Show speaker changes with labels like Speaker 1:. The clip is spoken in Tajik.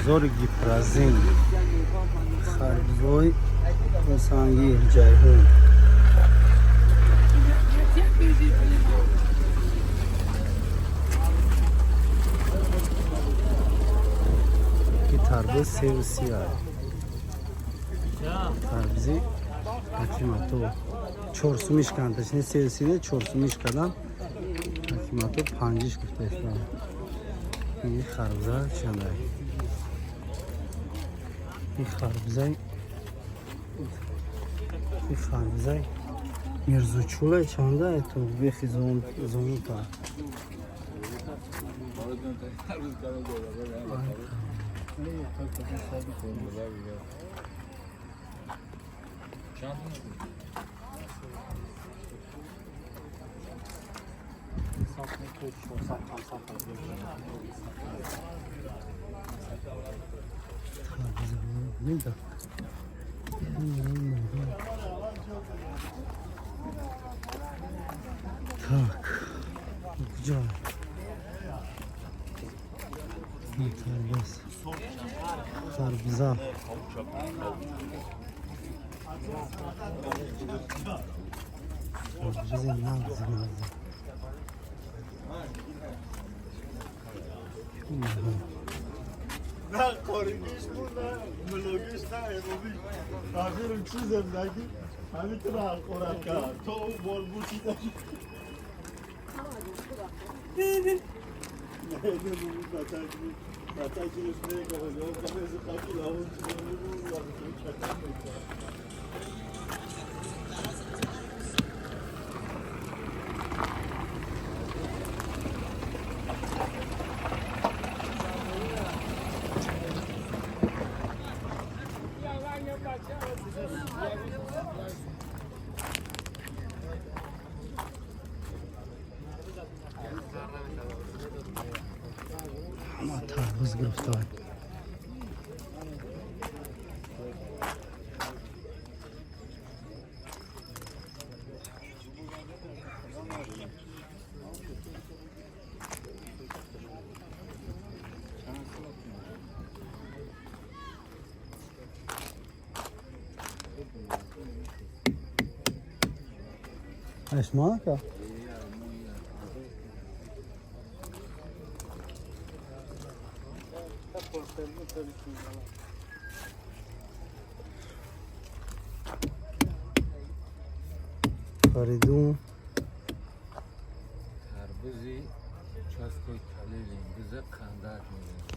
Speaker 1: Бозори Гипрозем, харбузои Сангир, Ҷайҳун. Ки тарбуз 3,30 ай. Тарбузи ҳакимато 4 сумиш кан, точнее 3,30 не, 4 сумиш кардам. Ҳакимато панҷиш гуфтаистам. Ин харбуза чандай? Ин харбузаи Мирзочулай чандай? То бехи зонута. Харбуза. Так, куҷо? Тарбуз. Харбуза. Харбузи нағзи нағзи.
Speaker 2: نه قاریگیش بود، نه ملوگیش، نه امامیش. تغییرم چی زندگی همین که رو حقارت کرد تا اون بال بود چی داشت. نه نه نه بچه گیرش نمی‌کنه. یا قفس خاکی لاون چی بود و کتن می‌کرد.
Speaker 1: Ҳама тарбуз гирифтор. Ешмака? Фаридун.
Speaker 3: Тарбузи участкои Калилин биза қандак мегӯем.